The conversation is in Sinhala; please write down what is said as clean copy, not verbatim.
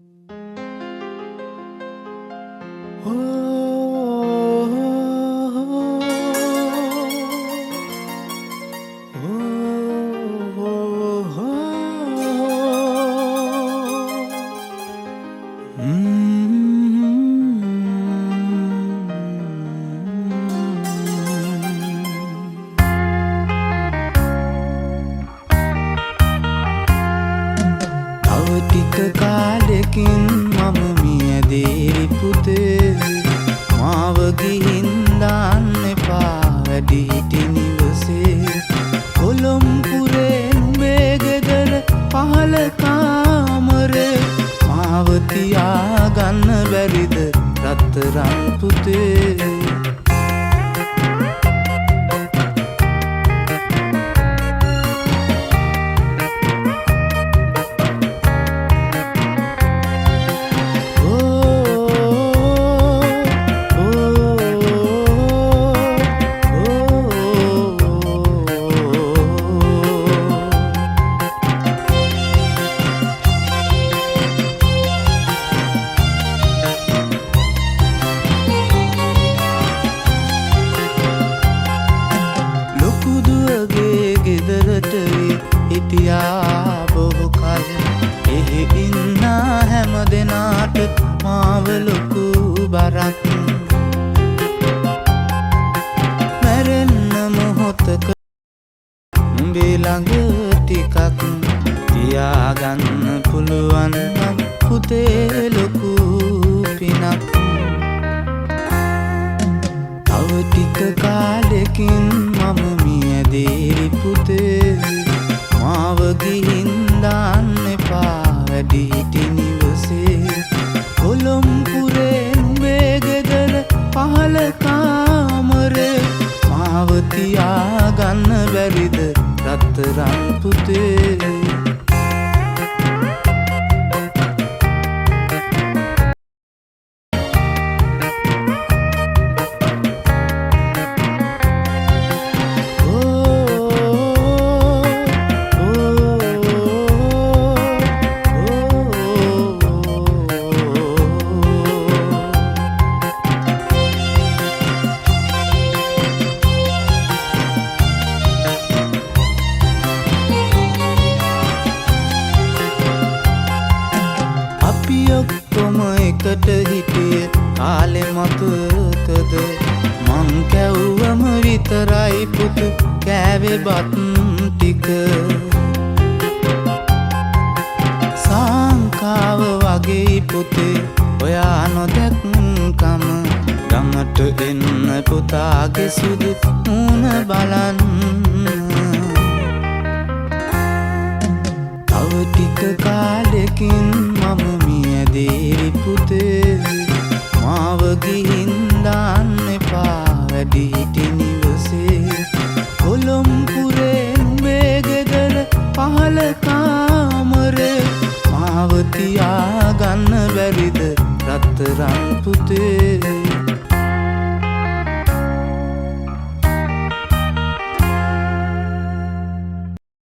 තව ටික කාලෙකින් මම මියදේවි පුතේ, මාව ගිහින් දාන්න එපා වැඩිහිටි නිවසේ. කොළොම්පුරේ නුඹේ ගෙදර පහළ කාමරේ මාව තියාගන්න බැරිද රත්තරන් පුතේ? ලොකු දුවගේ ගෙදරට හිටියා බොහෝ කල්. එහෙ ඉන්න හැම දෙනාට මාව ලොකු බරක්. මැරෙන්න මොහොතක උඹේ ළඟ ටිකක් තියාගන්න පුළුවන් නම් පුතේ ලොකු පිනක්. තව ටික කාලෙකින් මම මියදේවි පුතේ, මාව ගිහින් දාන්න එපා වැඩිහිටි නිවසේ. කොළොම්පුරේ නුඹේ ගෙදර පහළ කාමරේ මාව තියාගන්න බැරිද රත්තරන් පුතේ? අපි ඔක්කොම එකට හිටිය කාලෙ මතකද? මං කැව්වම විතරයි පුතු කෑවේ බත් ටික. සාංකාව වගේ පුතේ ඔයා නොදැක්කම ගමට එන්න පුතාගේ සුදු මූණ බලන්න. තව ටික කාලෙකින් මම මියදේවි පුතේ, මාව ගිහින් දාන්න එපා වැඩිහිටි නිවසේ. කොළොම්පුරේ නුඹේ ගෙදර පහළ කාමරේ මාව තියාගන්න බැරිද රත්තරන් පුතේ?